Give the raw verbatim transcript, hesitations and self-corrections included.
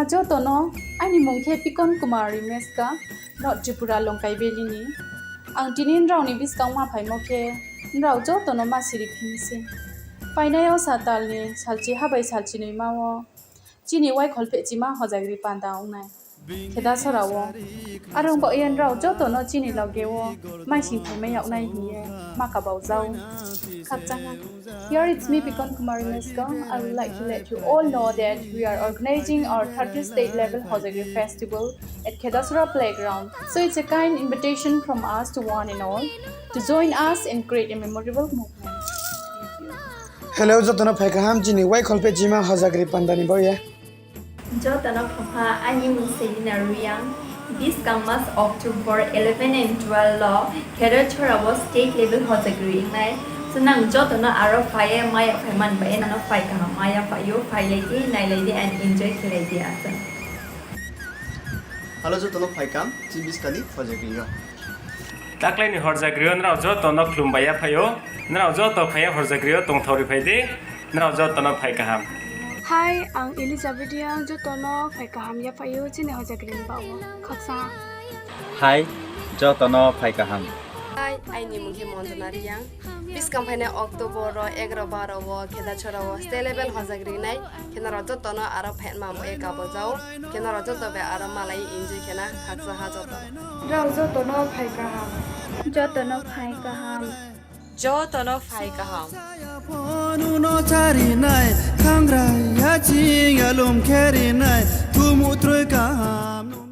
Jotono, ani mung khe Pikon Kumar Rimeska, North Tripura Longkai Valley ni. Ang tini nrao ni bwskang ma phaimo khe, nrao jotono ma siri phinsi. Painai o satal ni salchi ha bai salchi nwi ma o, chini Waikholphe chima Hojagri panda wngnai. Khedasora o. Aro wngkha yen rao jotono chini loge o maising phaima yaknai hiye ma kabao jao. Khakchangha. Here it's me, Pikon Kumar Meska. I would like to let you all know that we are organizing our thirtieth state level Hojagri festival at Khedasora playground. So it's a kind invitation from us to one and all to join us and create a memorable moment. Hello, jotono phai kaham chini Waikholphe chima Hojagri panda ni boye. Jotono phapha, ani mung Selina Ruyang. Bwskang mas October eleven and twelve lo Khedasora o state level Hojagri wngnai. So nang jotono aro phaiye maya phai man bai nano phai kaham maya phaio, phai lai di, nai lai di and enjoy khlai di aswk. Hello jotono phai kaham chini bwskangni Hojagri o. Taklaini Hojagri o nrao jotono khulum bai ya phaio, nrao joto phaiya Hojagri o tongthok ri phai di. Nrao jotono phai kaham. Hi, ang Elizabeth Riang, jotono phai kaham ya phaio chini Hojagri ni bao. Khaksa. Hi, jotono phai kaham. Hi, aini mung khe Montana Riang. Bwskang phainai October o egaro baro o Khedasora o state level Hojagri wngnai. Khe nrao jotono aro phaima mo e kabao jao. Khe nrao joto bai aro malai enjoy khena khaksa ha joto. Nrao jotono phai kaham. Jotono phai kaham. Jotono phai kaham. Phone no charinai, thangrai ya ching ya lum kherinai, thumu troi kaham.